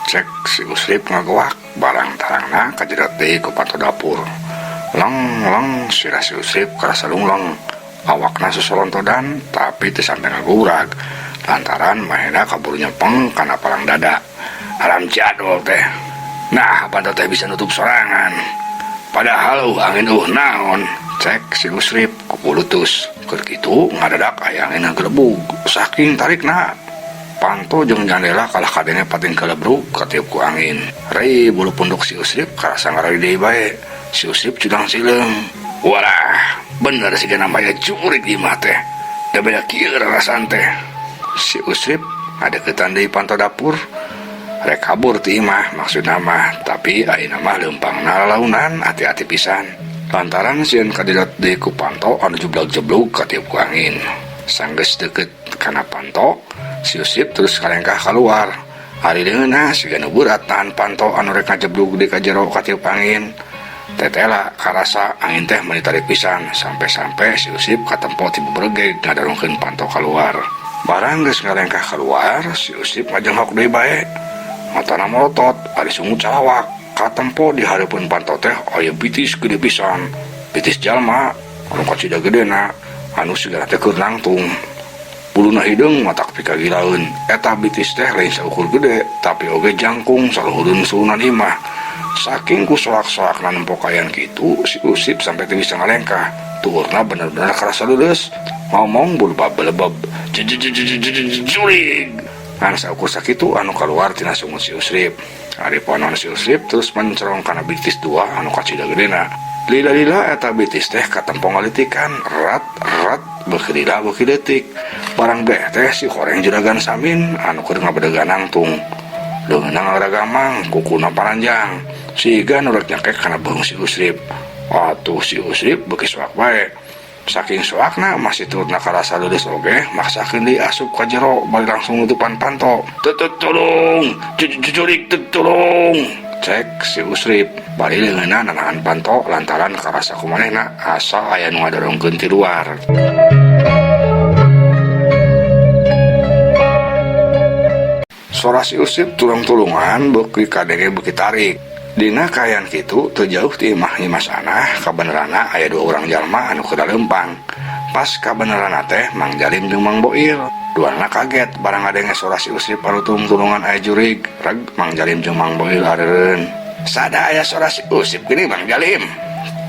Cek si Usrip ngagoak barang tarangna kajedot deui ku panto dapur. Leng leng sirah si Usrip karasa lungleng. Awakna sosolontodan tapi teu sampe ngagubrag lantaran manehna kaburu nyepeng kana palang dada. Haram jadol teh. Nah panto teh bisa nutup sorangan. Padahal uh angin uh naon. Cek si Usrip kukulutus. Keur kitu ngadadak aya angin ngagelebug saking tarikna. Panto jeung jandela kalah kadenge pating kalebrug katiup ku angin. Rei bulu punduk si Usrip karasa ngarari deui bae. Si Usrip cudang sileung. Walah, bener sigana maya jurig ieu mah teh. Da beda kieu rarasaan teh. Si Usrip ngadeukeutan deui panto dapur. Rek kabur ti imah maksudna mah, tapi ayeuna mah leumpangna lalaunan ati-ati pisan. Lantaran sieun kadidot deui ku panto anu jublag-jeblug katiup ku angin. Sanggeus deukeut kana panto, si Usrip terus kalengkah kaluar. Ari leungeunna siga nu beurat nahan panto anu rek ngajeblug deui ka jero katiup angin. Tetela karasa angin teh meuni tarik pisan sampe-sampe si Usrip katempo ti beberegeg ngadorongkeun panto kaluar. Barang geus ngalengkah kaluar, si Usrip ngajenghok deui bae. Matana molotot, ari sungut calawak. Katempo di hareupeun panto teh aya bitis gede pisan. Bitis jalma anu kacida gedena, anu sigana teh keur nangtung. Buluna hideung matak pikagilaeun. Eta bitis teh lain saukur gede, tapi oge jangkung saluhureun sulunan imah. Saking ku soak-soakna nempo kaayaan kitu, si Usip sampe teu bisa ngalengkah. Tuurna bener-bener karasa leuleus. Ngomong bulubab belebeb. Jurig! Ngan saukur sakitu anu kaluar tina sungut si Usrip. Ari ponon si Usrip terus mencerong kana bitis dua anu kacida gedena. Lila-lila eta bitis teh katempo ngalitikan, rat rat beuki lila beuki leutik. Barang beh teh si horeng juragan Samin anu keur ngabedegan nangtung. Leungeunna ngaragamang, kukuna paranjang. Siga nu rek nyakek kana beung si Usrip. Atuh si Usrip beuki soak bae. Saking soakna masih turutna karasa leuleus oge maksakeun deui asup ka jero bari langsung nutupan panto. Tulung, jurig tulung. Cek si Usrip bari leungeunna nanahan panto lantaran karasa ku manehna asa aya nu ngadorongkeun ti luar. Sora si Usrip tulung-tulungan beuki kadenge beuki tarik. Dina kaayaan kitu teu jauh ti imah Nyimas Anah kabeneranna aya dua urang jalma anu keur laleumpang. Pas kabeneranna teh Mang Jalim jeung Mang Boil. Duanana kaget barang ngadenge sora si Usrip anu tulung-tulungan aya jurig. Reg Mang Jalim jeung Mang Boil areureun. Sada aya sora si Usrip geuning Mang Jalim.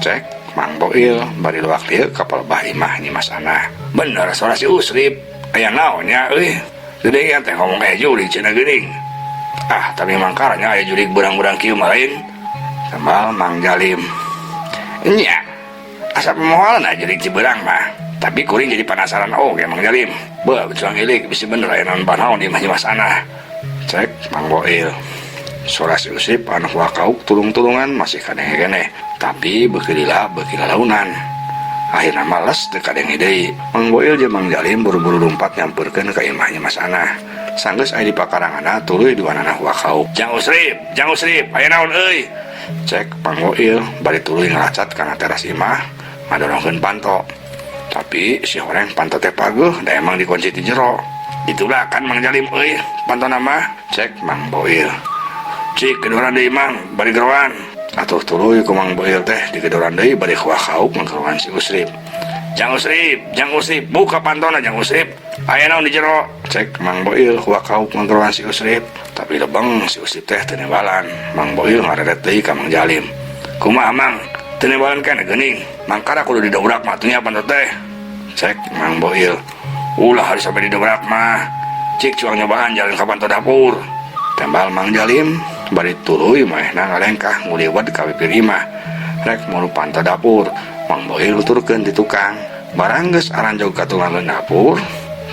Cek Mang Boil bari luak lieu ka palebah imah Nyimas Anah. Bener sora si Usrip. Aya naon nya euy. Dedengean teh ngomong aya jurig cenah geuning. Ah, tapi mangkaranya aya jurig beurang-beurang kieu mah lain. Sambal Mang Jalim. Nya, asa pemoholan jurig Ciberang mah. Tapi kuring jadi penasaran oge Mang Jalim. Beuh, cuang ilik bisi bener aya naon panaon di imah Nyimas Anah. Cek Mang Boil. Sora si Usrip anu huakauk tulung-tulungan masih kadenge keneh, tapi beuki lila beuki lalaunan. Akhirna males teu kadenge deui. Mang Boil jeung Mang Jalim buru-buru lumpat nyampeurkeun ka imah Nyimas Anah. Sanggeus aya di pakaranganna tuluy duanana huakauk. Jang Usrip, Jang Usrip, aya naon euy? Cek Mang Boil bari tuluy ngalacat kana teras imah ngadorongkeun panto. Tapi si horeng panto teh pageuh da emang dikunci ti jero. Ditulakan Mang Jalim euy pantona mah, cek Mang Boil. Cik gedoran deui Mang, bari geroan. Atuh tuluy ku Mang Boil teh digedoran deui bari huakauk manggeroan si Usrip. Jang Usrip, Jang Usrip, buka pantona Jang Usrip. Aya naon di jero? Cek Mang Boil huakauk manggeroan si Usrip. Tapi lebeng si Usrip teh teu nembalan. Mang Boil ngareret deui ka Mang Jalim. Kumaha Mang? Teu nembalan keneh geuning. Mangkara kudu didobrak mah atuh nya panto teh. Cek Mang Boil. Ulah harus sampai didobrak mah. Cik cuang nyobaan jalan ka panto dapur. Tembal Mang Jalim bari tuluy manehna ngalengkah nguliwet ka pipir imah. Rek muru panto dapur. Mang Boil nuturkeun di tukang. Barang geus aranjog ka tukang dapur,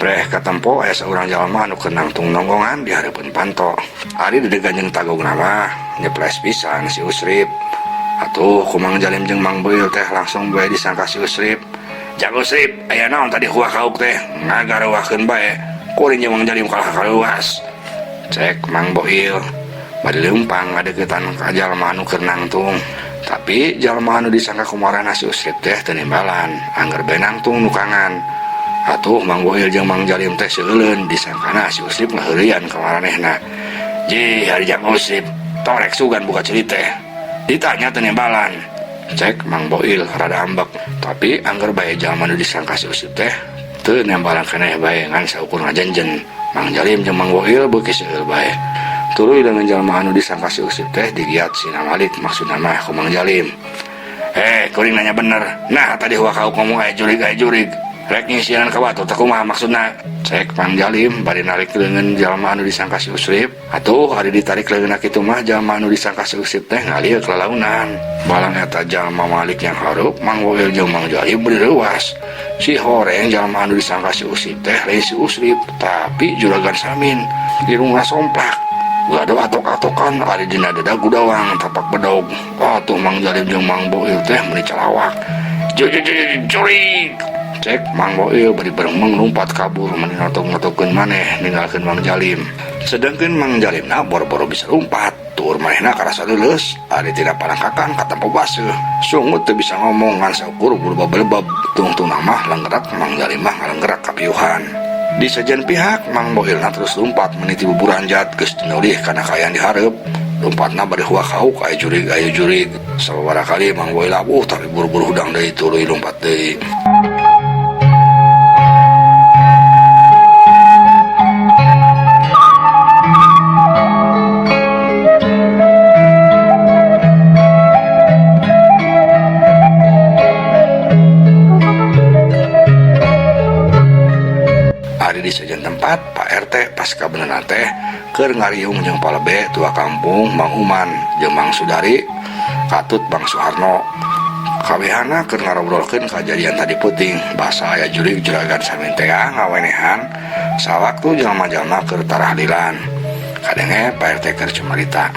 breh katempo aya saurang jalma anu keur nangtung nonggongan di hareupeun panto. Ari dedegan jeung tagogna mah nyeples pisan si Usrip. Atuh ku Mang Jalim jeung Mang Boil teh langsung bae disangka si Usrip. Jang Usrip, aya naon tadi huah kauk teh? Ngagareuwahkeun bae. Kuring jeung Mang Jalim kalah kaluas. Cek Mang Boil bari leumpang ngadeuketan ka jalma anu keur nangtung. Tapi jalma anu disangka kumarana si Usrip teh teu nimbalan, angger bae nangtung nukangan. Atuh Mang Boil jeung Mang Jalim teh seuleun disangkana si Usrip ngaheureuyan ka maranehna. Jih ari Jang Usip, torek sugan buka ceuli teh. Ditanya teu nembalan. Cek Mang Boil rada ambek. Tapi angger bae jalma nu disangka si Usip teh teu nembalan keneh bae ngan saukur ngajenjen. Mang Jalim jeung Mang Boil beuki seueur bae. Tuluy leungeun jalma anu disangka si Usip teh digiat sina malik maksudna mah ku Mang Jalim. Eh, kuring nanya bener. Nah, tadi huak hauk ngomong aya jurig aya jurig. Rek nyisiran ka batur teh kumaha maksudna? Cek Mang Jalim bari narik leungeun jalma anu disangka si Usrip. Atuh ari ditarik leungeunna kitu mah jalma anu disangka si Usrip teh ngalieu kalalaunan. Balang eta jalma malik yang harup Mang Woil jeung Mang Jalim beureum reuas. Si horeng jalma anu disangka si Usrip teh lain si Usrip, tapi juragan Samin. Irungna somplak. Gado atok-atokan ari dina dada gudawang tapak bedog. Atuh Mang Jalim jeung Mang Boil teh meuni calawak. Jurig! Cek Mang Boil bari beremeng lumpat kabur meni notog-notogkeun maneh ninggalkeun Mang Jalim. Sedengkeun Mang Jalimna boro-boro bisa lumpat, tuur manehna karasa leuleus ari tina palangkakan katempo baseuh. Sungut teu bisa ngomong ngan saukur bulu babelebeb, tungtungna mah lenggerak Mang Jalim mah ngalenggerak kapiuhan. Di sejen pihak Mang Boilna terus lumpat meniti buburanjat geus dinolih kana kaayaan dihareup. Lumpatna bari huak hauk aya jurig aya jurig. Sababaraha kali Mang Boil labuh tapi buru-buru hudang deui tuluy lumpat deui. Ari di sejen tempat Pak RT pas kabeneran teh keur ngariung jeung palebe tua kampung Mang Uman jeung Mang Sudari katut Bang Suharno. Kabehana keur ngarobrolkeun kajadian tadi peuting basa aya jurig juragan Samin teh ngawenehan sawaktu jalma-jalma keur tarahlilan. Kadenge Pak RT keur cumarita.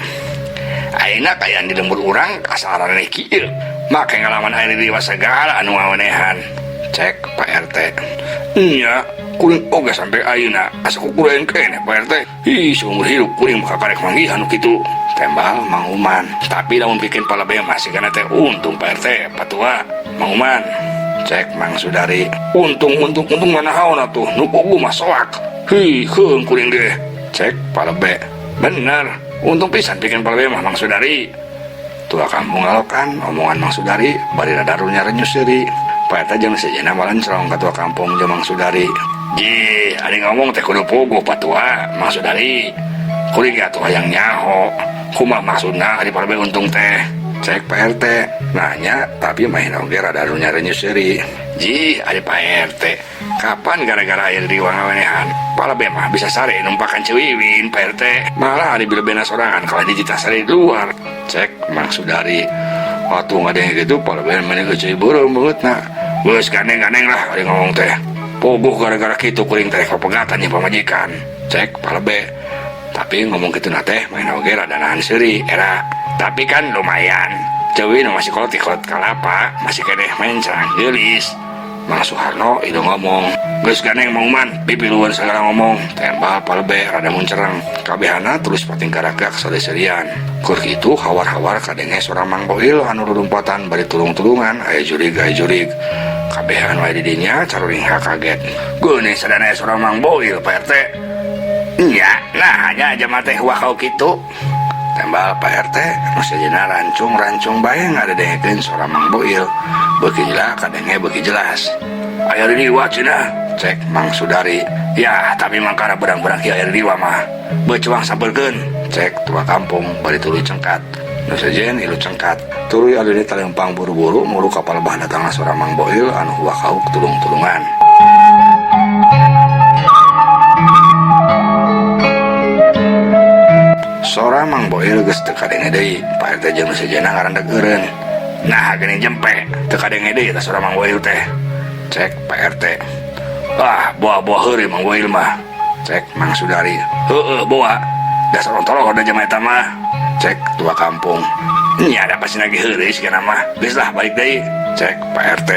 Ayeuna kaayaan di lembur urang asa araneh kieu. Make ngalaman aya di dewasa segala anu ngawenehan. Cek Pak RT. Nya, kuring oge sampai ayeuna asa kukureun keneh Pak RT. Ih, seumur hidup kuring mah kakarek manggihan nu kitu. Tembal Mang Uman. Tapi lamun pikeun palebe mah sigana teh untung Pak RT, patua Mang Uman. Cek Mang Sudari. Untung untung untung mana haon atuh nu puguh mah soak. Hi, keung kuring ge. Cek palebe. Bener, untung pisan pikeun palebe mah Mang Sudari. Tua kampung ngalokan omongan Mang Sudari bari rada renyus seuri. Pak RT jeung sejenna malencrong ka tua kampung jeung Mang Sudari. Jih, ari ngomong teh kudu puguh patua Mang Sudari. Kuring ge atuh hayang nyaho. Kumaha maksudna ari palebe untung teh? Cek Pak RT. Nanya tapi main oge rada renyus seuri. Jih, ari Pak RT. Kapan gara-gara aya di wangawenehan? Palebe mah bisa sare numpakan Cewiwin Pak RT. Malah ari bilebena sorangan kalah dititah sare di luar. Cek Mang Sudari. Atuh ngadenge kitu palebe meni geuceuy beureum beungeutna. Geus gandeng-gandeng lah ari ngomong teh. Puguh gara-gara kitu kuring teh papegatan jeung pamajikan. Cek palebe. Tapi ngomong kitu na teh main oge rada nahan seuri era. Tapi kan lumayan. Cewi nu masih kolot kolot kalapa, masih keneh mencrang geulis. Mang Suharno itu ngomong. Geus gandeng Mang Uman, pipilueun sagala ngomong. Tembal palebe rada muncereng. Kabehana terus pating karagak saleuserian. Keur kitu hawar-hawar kadenge sora Mang Boil anu lulumpatan bari tulung-tulungan aya jurig aya jurig. Kabehan wae di dinya caruringha kaget. Geuning sadana sora Mang Boil Pak RT. Nya, nah hanya aja mah teh wakau kitu. Tembal Pak RT nu sejenna rancung-rancung bae ngadedengekeun sora Mang Boil. Beuki lila kadenge beuki jelas. Aya riwa cenah, cek Mang Sudari. Ya, tapi mangkana berang-berang kieu aya riwa mah. Beucuang sampeurkeun, cek tua kampung bari tuluy cengkat. Nu sejen ilu cengkat. Tuluy adeuni talempang buru-buru muru ka palebah datangna sora Mang Boil anu huak-hauk tulung-tulungan. Sora Mang Boil geus teu kadenge deui. Pak RT jeung nu sejenna ngarandeg eureun. Nah, geuning jempe teu kadenge deui eta sora Mang Boil teh. Cek Pak RT. Ah, boa-boa heureuy Mang Boil mah. Cek Mang Sudari. Heueuh boa. Dasar ontoloh da jelema eta mah. Cek tua kampung. Nya da pasti lagi heureuy sigana mah. Geus lah balik deui. Cek Pak RT.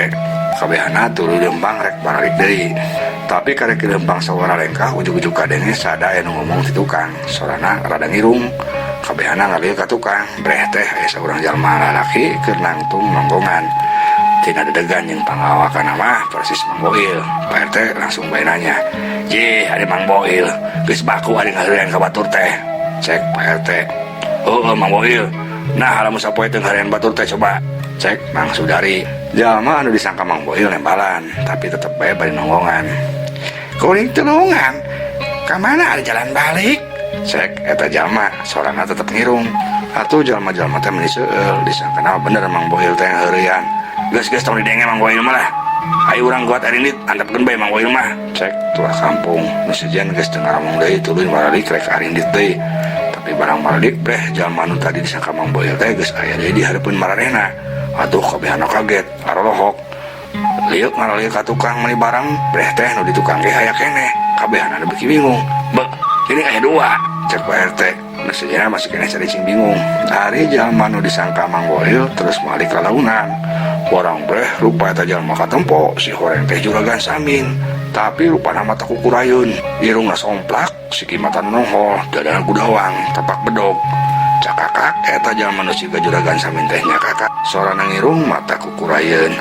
Kabehana tuluy leumpang rek balik deui. Tapi karek leumpang sawara lengkah ujug-ujug kadenge sada anu ngomong ti tukang. Sorana rada ngirung. Kabehana ngalieu ka tukang. Breh teh aya saurang jalma lalaki keur nangtung nonggongan. Tina dedegan jeung pangawakan mah persis Mang Boil. Pak RT langsung bae nanya. Jih, ari Mang Boil geus baku ari ngaheureuyan ka batur teh. Cek Pak RT. Heueuh Mang Boil. Nah, lamun sapoe teu ngaharian batur teh coba. Cek Mang Sudari. Jalma anu disangka Mang Boil nembalan, tapi tetep bae bari nonggongan. Kuring tulungan. Ka mana ada jalan balik? Cek eta jalma, sorana tetep ngirung. Atuh jalma-jalma teh meuni seueul, disangkana bener Mang Boil teh heureuyan. Geus geus tong didenge Mang Boil mah lah. Ayo urang guat arindit, antepkeun bae Mang Boil mah. Cek tua kampung, nu sejen geus teu ngaramong deui tuluy maralik rek arindit deui. Tapi barang maralik breh jalma nu tadi disangka Mang Boil teh geus aya deui di hareupeun maranehna. Atuh kabehana kaget, arolohok. Lieuk ngaralieu ka tukang meuli barang, breh teh nu di tukang ge aya keneh. Kabehana beuki bingung. Be, ini aya dua, cek Pak RT. Nu sejenna masih keneh caricing bingung. Ari jalma nu disangka Mang Boil terus malik lalaunan. Barang breh rupa eta jalma katempo si horeng teh juragan Samin. Tapi rupana mata kukurayun, irungna somplak, siki mata nonghol, dadana gudawang, tapak bedog. Cakakak eta jalma nu siga juragan Samin teh nyakakak. Sorana ngirung mata kukurayeun.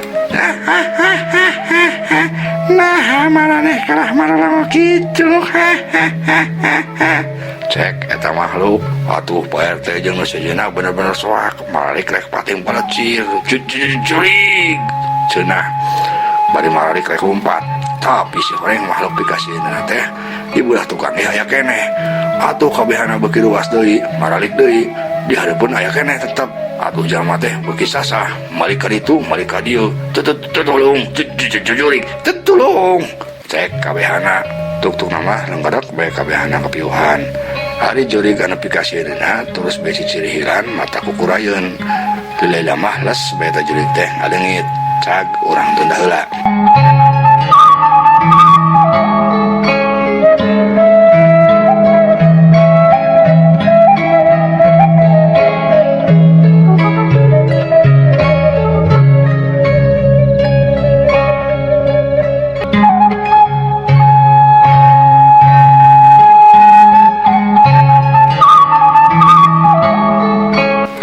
Nah, maraneh kalah maralamo kitu. Cek eta makhluk. Atuh Pak RT jeung nu sejenna bener-bener soak, maralik rek pating palecir. Jurig. Cenah. Bari maralik rek lumpat. Tapi si horeng makhluk pikasieunna teh di belah tukang ge aya keneh. Atuh kabehana beuki luas deui, maralik deui. Di hareupeun aya keneh tetep. Atuh jalma teh beuki sasah, malik ka ditu, malik ka dieu. Tutulung, jujurig, tutulung. Cek kabehana. Tuk-tuk nama lengkedak bae kabehana kepiuhan. Ari jurig anu pikasieunna terus bae cicirihiran mata kukurayeun. Lila mah les bae eta jurig teh ngaleungit. Cag urang tunda heula.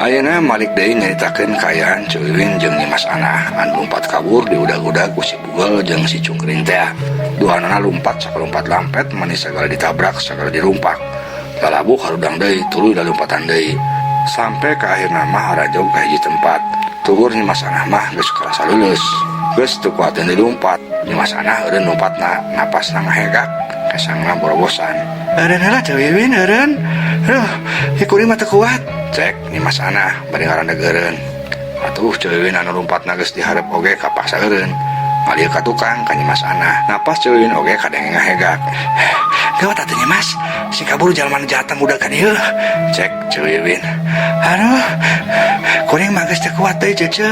Ayeuna malik deui nyaritakeun kaayaan Ceu Wiwin jeung Nyimas Anah anu lumpat kabur diudag-udag ku si Bugel jeung si Cungkring teh. Duanana lumpat sakalumpat lampet manis sagala ditabrak sagala dirumpak. Lalabuh harudang deui tuluy lalumpatan deui. Sampai ka akhirna mah harajog ka hiji tempat. Tugur Nyimas Anah mah geus karasa leuleus. Geus teu kuateun deui lumpat. Nyimas Anah eureun lumpatna, napasna ngahegak, kesangna borobosan. Eureun heula Ceu Wiwin eureun. Aduh, ieu kuring mah teu kuat. Cek Nyimas Anah bari ngarandag eureun. Atuh Ceu Wiwin anu lumpatna geus dihareup oge kapaksa eureun. Ngalieu ka tukang ka Nyimas Anah. Napas Ceu Wiwin oge kadenge ngahegak. Gawat atuh Nyimas, si kabur jalma nu jahat muda ka dieu. Cek Ceu Wiwin. Aduh, kuring mah geus teu kuat deui cece.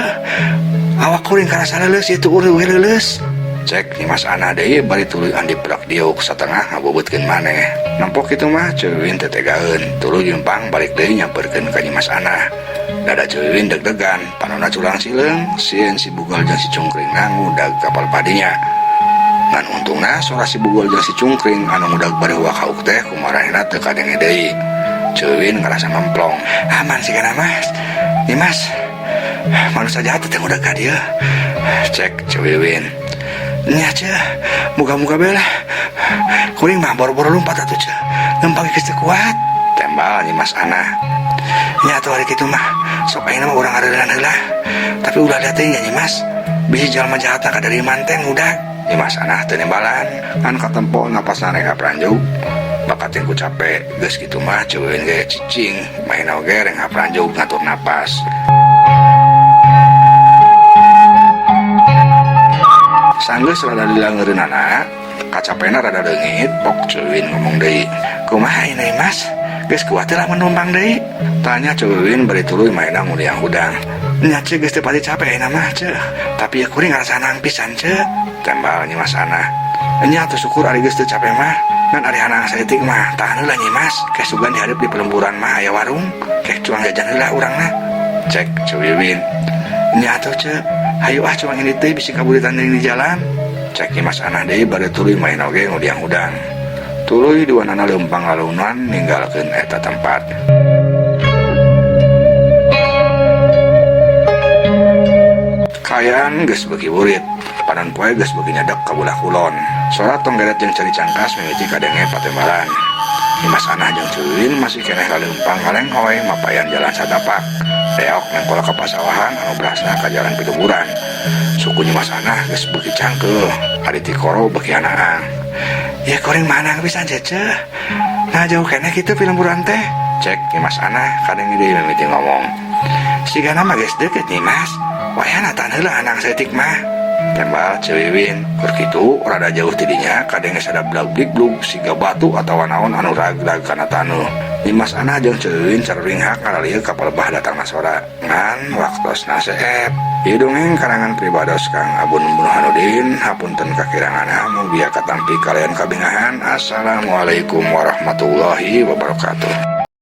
Awak kuring karasa leuleus ieu tuur we leuleus. Cek Nyimas Anah deui bari tuluy andi prak diuk satengah ngabubeutkeun maneh. Nempok kitu mah Ceu Wiwin teh tegaeun, tuluy lempang balik deui nyamperkeun ka Nyimas Anah. Dada Ceu Wiwin deg-degan, panonna culang sileung, sieun si Bugel jeung si Cungkringna ngudag kapal padinya. Ngan untungna sora si Bugel jeung si Cungkring anu ngudag bari huak-hauk teh kumarahna teu kadenge deui. Ceu Wiwin ngarasa ngemplong. Aman sigana Mas. Nyimas, manusia jahat teh ngudag ka dieu. Cek Ceu Wiwin. Nya ceu, muga-muga bae lah. Kuring mah boro-boro lumpat atuh ceu. Lempang geus teu kuat. Tembal Nyimas Anah. Nya atuh ari kitu mah, sok ayeuna mah urang areureungan heula. Tapi ulah liat teh nya Nyimas. Bisi jalma jahatna ka dari manten ngudag. Nyimas Anah teu nembalan, ngan katempo napasna rengap ranjug. Bakating ku cape, geus kitu mah Ceu Wiwin ge cicing, maena oge rengap ranjug ngatur napas. Sanggeus rada dilangeureunana, kacapena rada leungit, pok Ceu Wiwin ngomong deui. Kumaha ayeuna Mas? Geus kuat teh lamun numpang deui? Tanya Ceu Wiwin bari tuluy maena nguliang hudang. Nya ceu geus teu pati capek ayeuna mah ceu. Tapi ya kuring ngarasa hanang pisan ceu. Tembal Nyimas Anah. Nya atuh syukur ari geus teu capek mah. Ngan ari hanang saeutik mah tahan heula Nyimas. Keh sugan dihareup di pelemburan mah aya warung. Keh cuang jajan heula urangna. Cek Ceu Wiwin. Nya atuh ceu. Hayu ah cuang ini teh bisi kabur ditanding di jalan. Cek Nyimas Anah deui bari tuluy main oge ngudiang hudang. Tuluy duanana leumpang lalaunan ninggalkeun eta tempat. Kaayaan geus beuki burit, panon poe geus beuki nyadek ka belah kulon. Sora tonggeret jeung cari cangkas mimiti kadenge patembalan. Nyimas Anah jeung Ceu Wiwin masih keneh laleumpang ngalenghoy mapayan jalan satapak. Reok nengkol ka pasawahan anu berasna ka jalan pilemburan. Suku Nyimas Anah geus beuki cangkeul, ari tikoro beuki hanaang. Ya kuring mah hanang pisan Cece. Nah jauh keneh kitu pilemburan teh. Cek Nyimas Anah kadenge deui mimiti ngomong. Sigana mah geus deukeut Nyimas. Wayahna tan heula hanang saeutik mah. Tembal Ceu Wiwin. Keur kitu rada jauh ti dinya kadenge sadablag-bliglug siga batu atawa naon anu raglag kana taneuh. Nyimas Anah jeung Ceu Wiwin caruringhak ngaralieu ka palebah datangna sora. Ngan waktosna seep. Ieu dongeng karangan pribados Kang Abun Burhanuddin hapunten kakiranganna mugia katampi kalian kabingahan. Assalamualaikum warahmatullahi wabarakatuh.